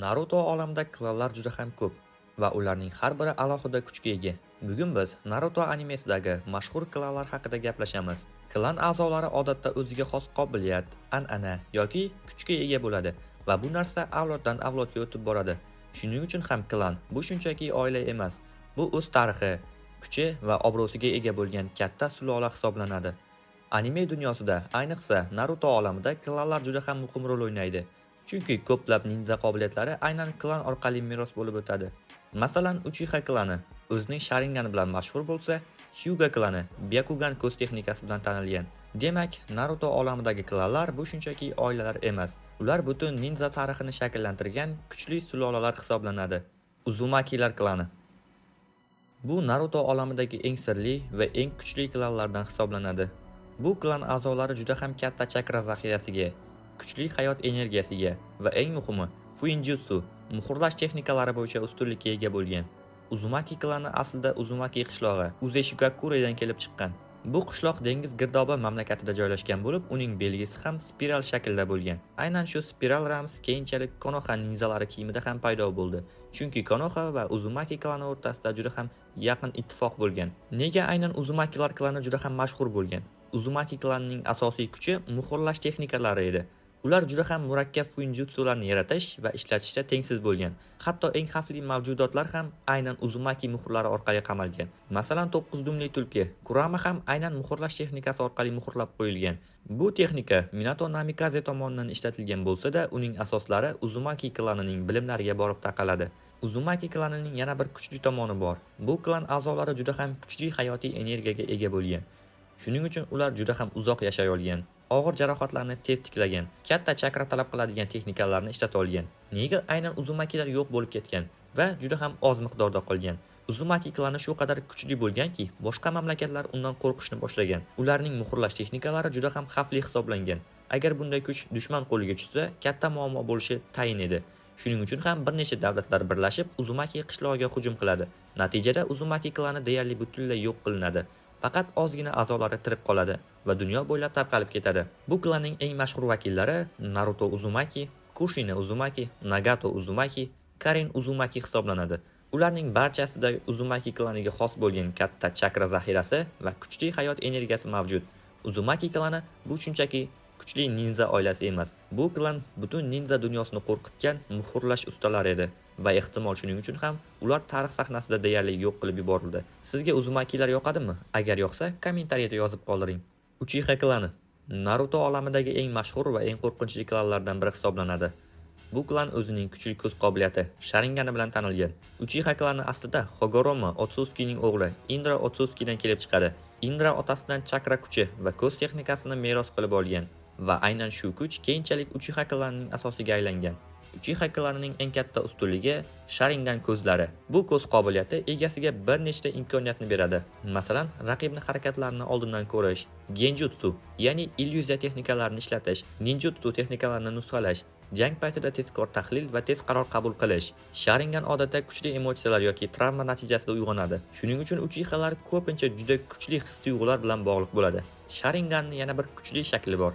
Naruto olamida klanlar juda ham ko'p va ularning har biri alohida kuchga ega. Bugun biz Naruto animesidagi mashhur klanlar haqida gaplashamiz. Klan a'zolari odatda o'ziga xos qobiliyat, an'ana yoki kuchga ega bo'ladi va bu narsa avloddan avlodga o'tib boradi. Shuning uchun ham klan bu shunchaki oila emas, bu o'z tarixi, kuchi va obro'siga ega bo'lgan katta sulola hisoblanadi. Anime dunyosida, ayniqsa Naruto olamida klanlar juda ham muhim rol o'ynaydi. Chunki ko'plab ninja qobiliyatlari aynan klan orqali meros bo'lib o'tadi. Masalan, Uchiha klani o'zining Sharingan bilan mashhur bo'lsa, Hyuga klani Byakugan ko'z texnikasi bilan tanilgan. Demak, Naruto olamidagi klanlar bu shunchaki oilalar emas. Ular butun ninja tarixini shakllantirgan kuchli sulolalar hisoblanadi. Uzumakilar klani. Bu Naruto olamidagi eng sirli va eng kuchli klanlardan hisoblanadi. Bu klan a'zolari juda ham katta chakra zaxirasiga, kuchli hayot energiyasiga va eng muhimi fuinjutsu muhrlash texnikalari bo'yicha ustunlikka ega bo'lgan. Uzumaki klani aslida Uzumaki qishlog'i Uzeshigakuredan kelib chiqqan. Bu qishloq dengiz girdobi mamlakatida joylashgan bo'lib, uning belgisi ham spiral shaklda bo'lgan. Aynan shu spiral ramz keyinchalik Konoha ninjalari kiyimida ham paydo bo'ldi. Chunki Konoha va Uzumaki klani o'rtasida juda ham yaqin ittifoq bo'lgan. Nega aynan Uzumakilar klani juda ham mashhur bo'lgan? Uzumaki klanining asosiy kuchi muhrlash texnikalari edi. Ular juda ham murakkab fuinjutsularni yaratish va ishlatishda tengsiz bo'lgan. Hatto eng xavfli mavjudotlar ham aynan Uzumaki muhrlari orqali qamalgan. Masalan, 9 dumli tulki Kurama ham aynan muhrlash texnikasi orqali muhrlab qo'yilgan. Bu texnika Minato Namikaze tomonidan ishlatilgan bo'lsa-da, uning asoslari Uzumaki klanining bilimlariga borib taqaladi. Uzumaki klanining yana bir kuchli tomoni bor. Bu klan a'zolari juda ham kuchli hayotiy energiyaga ega bo'lgan. Shuning uchun ular juda ham uzoq yashay olgan. Og'ir jarohatlarni tez tiklagan, katta chakra talab qiladigan texnikalarni ishlata olgan. Nega aynan Uzumakilar yo'q bo'lib ketgan va juda ham oz miqdorda qolgan? Uzumaki klani shu qadar kuchli bo'lganki, boshqa mamlakatlar undan qo'rqishni boshlagan. Ularning muhrlash texnikalari juda ham xavfli hisoblangan. Agar bunday kuch dushman qo'liga tushsa, katta muammo bo'lishi tayin edi. Shuning uchun ham bir necha davlatlar birlashib Uzumaki qishlog'iga hujum qiladi. Natijada Uzumaki klani deyarli butunlay yo'q qilinadi. Faqat ozgina a'zolari tirik qoladi va dunyo bo'ylab tarqalib ketadi. Bu klanning eng mashhur vakillari Naruto Uzumaki, Kushina Uzumaki, Nagato Uzumaki, Karin Uzumaki hisoblanadi. Ularning barchasida Uzumaki klaniga xos bo'lgan katta chakra zaxirasi va kuchli hayot energiyasi mavjud. Uzumaki klani bu shunchaki kuchli ninja oilasi emas. Bu klan butun ninja dunyosini qo'rqitgan muhrlash ustalari edi va ehtimol shuning uchun ham ular tarix sahnasida deyarli yo'q qilib yuborildi. Sizga Uzumakilar yoqadimi? Agar yoqsa, kommentariyada yozib qoldiring. Uchiha klani Naruto olamidagi eng mashhur va eng qo'rqinchli klanlardan biri hisoblanadi. Bu klan o'zining kuchli ko'z qobiliyati, Sharingani bilan tanilgan. Uchiha klani aslida Hagoromo Otsutsukining o'g'li Indra Otsutsukidan kelib chiqadi. Indra otasidan chakra kuchi va ko'z texnikasini meros qilib olgan va aynan shu kuch keyinchalik Uchiha klanining asosiga aylangan. Uchiha klanining eng katta ustunligi Sharingan ko'zlari. Bu ko'z qobiliyati egasiga bir nechta imkoniyatni beradi. Masalan, raqibni harakatlarini oldindan ko'rish, genjutsu, ya'ni illyuziya texnikalarini ishlatish, ninjutsu texnikalarini nusxalash, jang paytida tezkor tahlil va tez qaror qabul qilish. Sharingan odatda kuchli emotsiyalar yoki travma natijasida uyg'onadi. Shuning uchun Uchihalar ko'pincha juda kuchli his-tuyg'ular bilan bog'liq bo'ladi. Sharinganning yana bir kuchli shakli bor.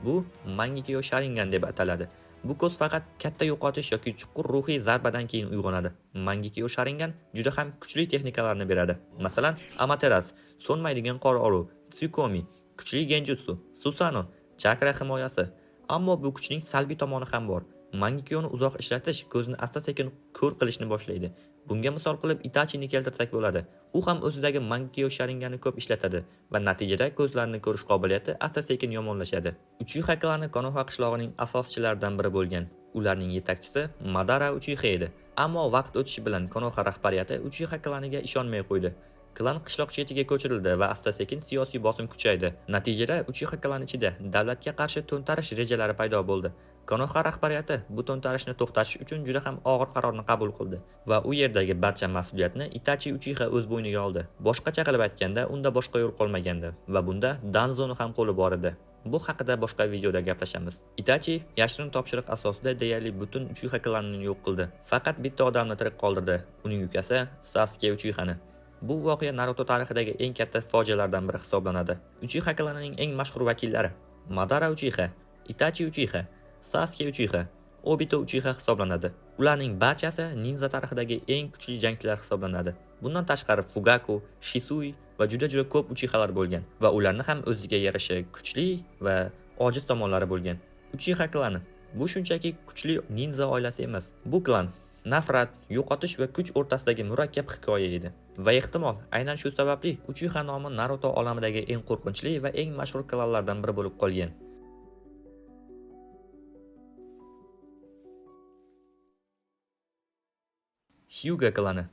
Bu Mangekyo Sharingan deb ataladi. Bu ko'z faqat katta yo'qotish yoki chuqur ruhiy zarbadan keyin uyg'onadi. Mangekyo Sharingan juda ham kuchli texnikalarni beradi. Masalan, Amaterasu, so'nmaydigan qor oruv, Tsukuyomi, kuchli genjutsu, Susanoo, chakra himoyasi. Ammo bu kuchning salbiy tomoni ham bor. Mangekyoni uzoq ishlatish ko'zni asta-sekin ko'r qilishni boshlaydi. Bunga misol qilib Itachini keltirsak bo'ladi. U ham o'zidagi Mangekyo Sharinganni ko'p ishlatadi va natijada ko'zlarini ko'rish qobiliyati asta-sekin yomonlashadi. Uchiha klani Konoha qishlog'ining asoschilaridan biri bo'lgan. Ularning yetakchisi Madara Uchiha edi. Ammo vaqt o'tishi bilan Konoha rahbariyati Uchiha klaniga ishonmay qo'ydi. Klan qishloq chetiga ko'chirildi va asta-sekin siyosiy bosim kuchaydi. Natijada Uchiha klani ichida davlatga qarshi to'ntarish rejalari paydo bo'ldi. Konoha rahbariyati bu to'ntarishni to'xtatish uchun juda ham og'ir qarorni qabul qildi va u yerdagi barcha mas'uliyatni Itachi Uchiha o'z bo'yniga oldi. Boshqacha qilib aytganda, unda boshqa yo'l qolmagandi va bunda Danzoni ham qo'li bor edi. Bu haqida boshqa videoda gaplashamiz. Itachi yashirin topshiriq asosida deyarli butun Uchiha klanini yo'q qildi. Faqat bitta odamni tirik qoldirdi, uning ukasi Sasuke Uchihani. Bu voqea Naruto tarixidagi eng katta fojialardan biri hisoblanadi. Uchiha klanining eng mashhur vakillari Madara Uchiha, Itachi Uchiha, Sasuke Uchiha, Obito Uchiha hisoblanadi. Ularning barchasi ninja tarixidagi eng kuchli jangchilar hisoblanadi. Bundan tashqari Fugaku, Shisui va juda-juda ko'p Uchihalar bo'lgan va ularni ham o'ziga yarasha kuchli va ojiz tomonlari bo'lgan. Uchiha klani bu shunchaki kuchli ninja oilasi emas. Bu klan nafrat, yo'qotish va kuch o'rtasidagi murakkab hikoya edi. Va ehtimol aynan shu sababli Uchiha nomi Naruto olamidagi eng qo'rqinchli va eng mashhur klanlardan biri bo'lib qolgan. Hyuga klani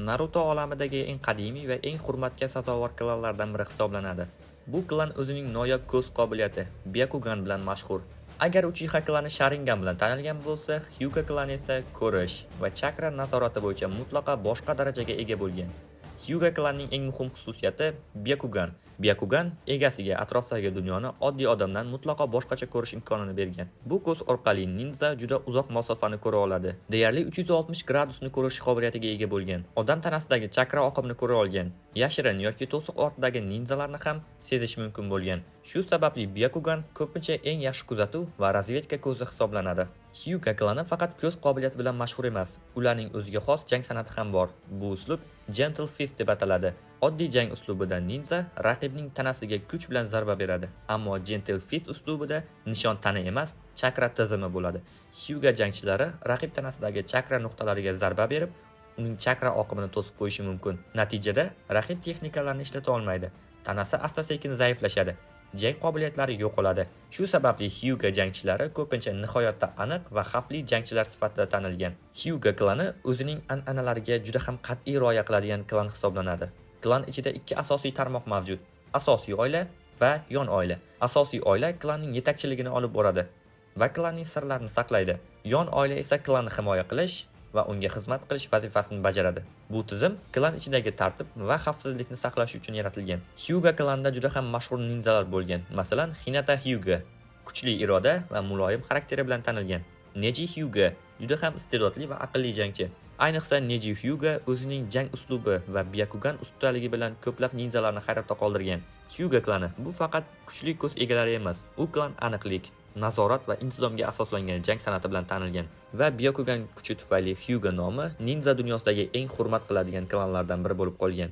Naruto olamidagi eng qadimiy va eng hurmatga sazovor klanlardan biri hisoblanadi. Bu klan o'zining noyob ko'z qobiliyati Byakugan bilan mashhur. Agar Uchiha klani Sharingan bilan tanilgan bo'lsa, Hyuga klani esa ko'rish va chakra nazorati bo'yicha mutlaqo boshqa darajaga ega bo'lgan. Hyuga klanining eng muhim xususiyati Byakugan. Byakugan egasiga atrofdagi dunyoni oddiy odamdan mutlaqo boshqacha ko'rish imkonini bergan. Bu ko'z orqali ninja juda uzoq masofani ko'ra oladi. Deyarli 360 gradusni ko'rish qobiliyatiga ega bo'lgan. Odam tanasidagi chakra oqimini ko'ra olgan. Yashirin yoki to'siq ortidagi ninjalarni ham sezish mumkin bo'lgan. Shu sababli Byakugan ko'pincha eng yaxshi kuzatuv va razvedka ko'zi hisoblanadi. Hyuga klani faqat ko'z qobiliyati bilan mashhur emas. Ularning o'ziga xos jang san'ati ham bor. Bu uslub Gentle Fist deb ataladi. Oddiy jang uslubida ninja raqibning tanasiga kuch bilan zarba beradi. Ammo Gentle Fist uslubida nishon tana emas, chakra tizimi bo'ladi. Hyuga jangchilari raqib tanasidagi chakra nuqtalariga zarba berib, uning chakra oqimini to'sib qo'yishi mumkin. Natijada raqib texnikalarni ishlata olmaydi. Tanasi asta-sekin zaiflashadi. Jang qobiliyatlari yo'qoladi. Shu sababli Hyuga jangchilari ko'pincha nihoyatda aniq va xavfli jangchilar sifatida tanilgan. Hyuga klani o'zining an'analariga juda ham qat'iy rioya qiladigan klan hisoblanadi. Klan ichida ikki asosiy tarmoq mavjud: asosiy oila va yon oila. Asosiy oila klanning yetakchiligini olib boradi va klanning sirlarini saqlaydi. Yon oila esa klanni himoya qilish va unga xizmat qilish vazifasini bajaradi. Bu tizim klan ichidagi tartib va xavfsizlikni saqlash uchun yaratilgan. Hyuga klanida juda ham mashhur ninjalar bo'lgan. Masalan, Hinata Hyuga kuchli iroda va muloyim xarakteri bilan tanilgan. Neji Hyuga juda ham iste'dodli va aqlli jangchi. Ayniqsa Neji Hyuga o'zining jang uslubi va Byakugan ustaligi bilan ko'plab ninjalarni hayratda qoldirgan. Hyuga klani bu faqat kuchli ko'z egalari emas. U klan aniqlik, nazorat va intizomga asoslangan jang san'ati bilan tanilgan va Byakugan kuchi tufayli Hyuga nomi ninja dunyosidagi eng hurmat qiladigan klanlardan biri bo'lib qolgan.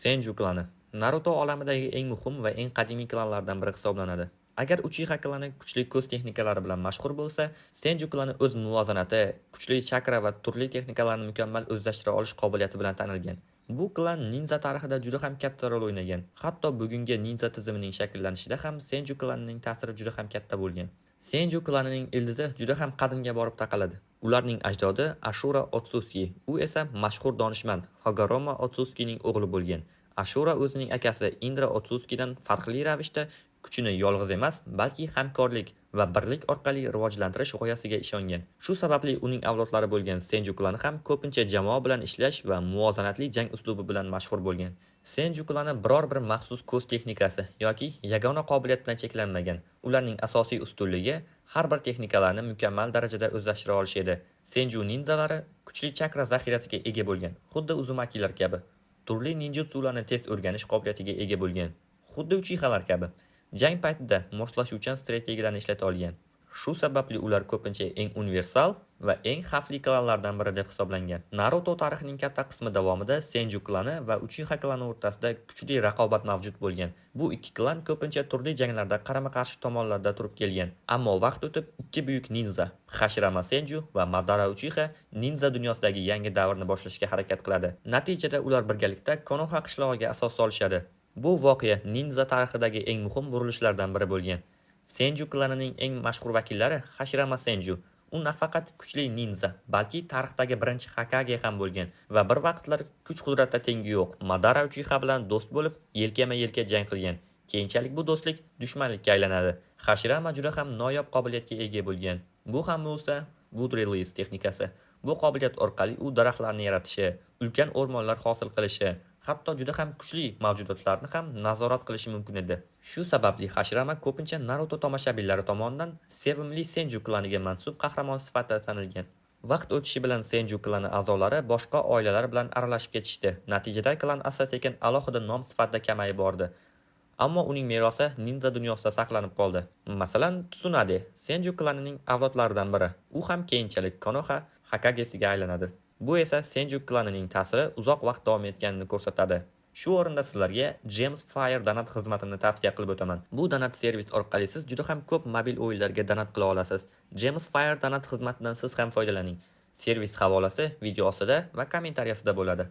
Senju klani Naruto olamidagi eng muhim va eng qadimiy klanlardan biri hisoblanadi. Agar Uchiha klani kuchli ko'z texnikalari bilan mashhur bo'lsa, Senju klani o'z muvozanati, kuchli chakra va turli texnikalarni mukammal o'zlashtira olish qobiliyati bilan tanilgan. Bu klan ninja tarixida juda ham katta rol o'ynagan. Hatto bugungi ninja tizimining shakllanishida ham Senju klanining ta'siri juda ham katta bo'lgan. Senju klanining ildizi juda ham qadimga borib taqaladi. Ularning ajdodi Ashura Otsutsuki, u esa mashhur donishmand Hagoromo Otsutsukining o'g'li bo'lgan. Ashura o'zining akasi Indra Otsutsukidan farqli ravishda kuchini yolg'iz emas, balki hamkorlik va birlik orqali rivojlantirish g'oyasiga ishongan. Shu sababli uning avlodlari bo'lgan Senju klani ham ko'pincha jamoa bilan ishlash va muvozanatli jang uslubi bilan mashhur bo'lgan. Senju klani biror bir maxsus ko'z texnikasi yoki yagona qobiliyat bilan cheklanmagan. Ularning asosiy ustunligi har bir texnikalarni mukammal darajada o'zlashtira olish edi. Senju ninjalari kuchli chakra zaxirasiga ega bo'lgan, xuddi Uzumakilar kabi. Turli ninjutsularni tez o'rganish qobiliyatiga ega bo'lgan, xuddi Uchihalar kabi. Jang paytida moslashuvchan strategiyalarni ishlata olgan. Shu sababli ular ko'pincha eng universal va eng xavfli klanlardan biri deb hisoblangan. Naruto tarixining katta qismi davomida Senju klani va Uchiha klani o'rtasida kuchli raqobat mavjud bo'lgan. Bu ikki klan ko'pincha turli janglarda qarama-qarshi tomonlarda turib kelgan. Ammo vaqt o'tib ikki buyuk ninja, Hashirama Senju va Madara Uchiha ninja dunyosidagi yangi davrni boshlashga harakat qiladi. Natijada ular birgalikda Konoha qishlog'iga asos solishadi. Bu voqea ninja tarixidagi eng muhim burilishlardan biri bo'lgan. Senju klanining eng mashhur vakillari Hashirama Senju. U nafaqat kuchli ninja, balki tarixdagi birinchi Hokage ham bo'lgan va bir vaqtlar kuch-qudratda tengi yo'q Madara Uchiha bilan do'st bo'lib, yelkama-yelka jang qilgan. Keyinchalik bu do'stlik dushmanlikka aylanadi. Hashirama juda ham noyob qobiliyatga ega bo'lgan. Bu ham bo'lsa Wood Release texnikasi. Bu qobiliyat orqali u daraxtlarni yaratishi, ulkan o'rmonlar hosil qilishi, hatto juda ham kuchli mavjudotlarni ham nazorat qilishi mumkin edi. Shu sababli Hashirama ko'pincha Naruto tomoshabinlari tomonidan sevimli Senju klaniga mansub qahramon sifatida tanilgan. Vaqt o'tishi bilan Senju klani a'zolari boshqa oilalar bilan aralashib ketishdi. Natijada klan asta-sekin alohida nom sifatida kamayib bordi. Ammo uning merosi ninja dunyosida saqlanib qoldi. Masalan, Tsunade Senju klanining avlodlaridan biri. U ham keyinchalik Konoha Hokagesiga aylanadi. Bu esa Senju klanining ta'siri uzoq vaqt davom etganini ko'rsatadi. Shu o'rinda sizlarga James Fire donat xizmatini tavsiya qilib o'taman. Bu donat servis orqali siz juda ham ko'p mobil o'yinlarga donat qila olasiz. James Fire donat xizmatidan siz ham foydalaning. Servis havolasi video ostida va kommentariyasida bo'ladi.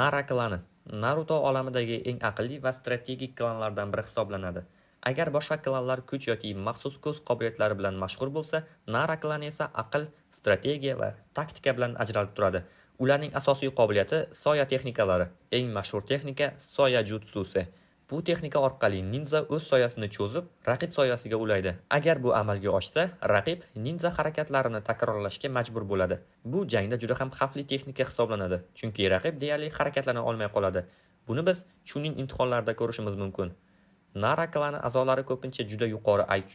Nara klani Naruto olamidagi eng aqlli va strategik klanlardan biri hisoblanadi. Agar boshqa klanlar kuch yoki maxsus ko'z qobiliyatlari bilan mashhur bo'lsa, Nara klani esa aql, strategiya va taktika bilan ajralib turadi. Ularning asosiy qobiliyati soya texnikalari. Eng mashhur texnika soya jutsusi. Bu texnika orqali ninja o'z soyasini cho'zib, raqib soyasiga ulaydi. Agar bu amalga oshsa, raqib ninja harakatlarini takrorlashga majbur bo'ladi. Bu jangda juda ham xavfli texnika hisoblanadi, chunki raqib deyarli harakatlana olmay qoladi. Buni biz Chunin imtihonlarida ko'rishimiz mumkin. Nara klani a'zolari ko'pincha juda yuqori IQ,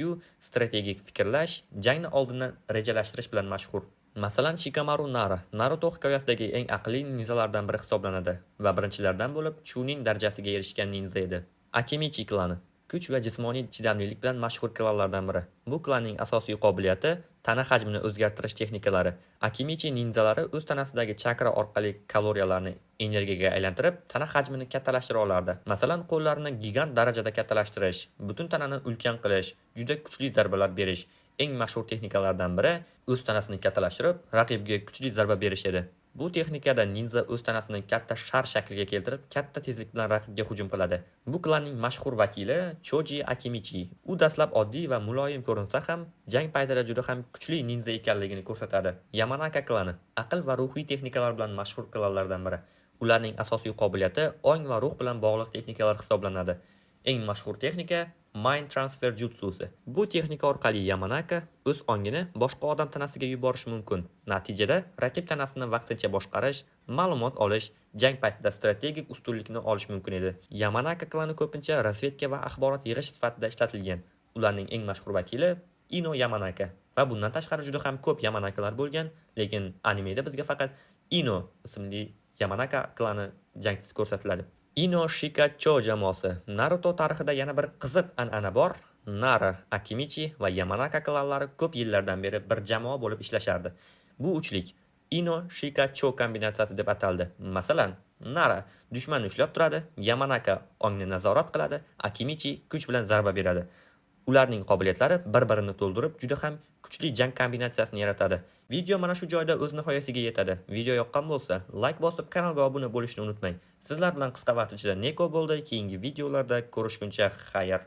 strategik fikrlash, jangni oldindan rejalashtirish bilan mashhur. Masalan, Shikamaru Nara Naruto hikoyasidagi eng aqlli ninjalardan biri hisoblanadi va birinchilardan bo'lib Chunin darajasiga erishgan ninja edi. Akimichi klani kuch va jismoniy chidamlilik bilan mashhur klanlardan biri. Bu klanning asosiy qobiliyati tana hajmini o'zgartirish texnikalari. Akimichi ninjalari o'z tanasidagi chakra orqali kaloriyalarni energiyaga aylantirib, tana hajmini kattalashtira olardi. Masalan, qo'llarini gigant darajada kattalashtirish, butun tanani ulkan qilish, juda kuchli zarbalar berish. Eng mashhur texnikalardan biri o'z tanasini kattalashtirib, raqibga kuchli zarba berish edi. Bu texnikada ninja o'z tanasini katta shar shakliga keltirib, katta tezlik bilan raqibga hujum qiladi. Bu klanning mashhur vakili Choji Akimichi. U dastlab oddiy va muloyim ko'rinsa ham, jang paytida juda ham kuchli ninja ekanligini ko'rsatadi. Yamanaka klani aql va ruhiy texnikalar bilan mashhur klanlardan biri. Ularning asosiy qobiliyati ong va ruh bilan bog'liq texnikalar hisoblanadi. Eng mashhur texnika Mind Transfer Jutsusi. Bu texnika orqali Yamanaka o'z ongini boshqa odam tanasiga yuborishi mumkin. Natijada raqib tanasini vaqtincha boshqarish, ma'lumot olish, jang paytida strategik ustunlikni olish mumkin edi. Yamanaka klani ko'pincha razvedka va axborot yig'ish sifatida ishlatilgan. Ularning eng mashhur vakili Ino Yamanaka. Va bundan tashqari juda ham ko'p Yamanakalar bo'lgan, lekin animeda bizga faqat Ino ismli Yamanaka klani jangchisi ko'rsatiladi. Ino Shika Cho jamoasi. Naruto tarixida yana bir qiziq an'ana bor. Nara, Akimichi va Yamanaka klanlari ko'p yillardan beri bir jamoa bo'lib ishlashardi. Bu uchlik Ino Shika Cho kombinatsiyasi deb ataldi. Masalan, Nara dushmanni ushlab turadi, Yamanaka ongni nazorat qiladi, Akimichi kuch bilan zarba beradi. Ularning qobiliyatlari bir-birini to'ldirib, juda ham kuchli jang kombinatsiyasini yaratadi. Video mana shu joyda o'z nihoyasiga yetadi. Video yoqqan bo'lsa, like bosib kanalga obuna bo'lishni unutmang. Sizlar bilan qisqa vaqt ichida Neko bo'ldi. Keyingi videolarda ko'rishguncha xayr.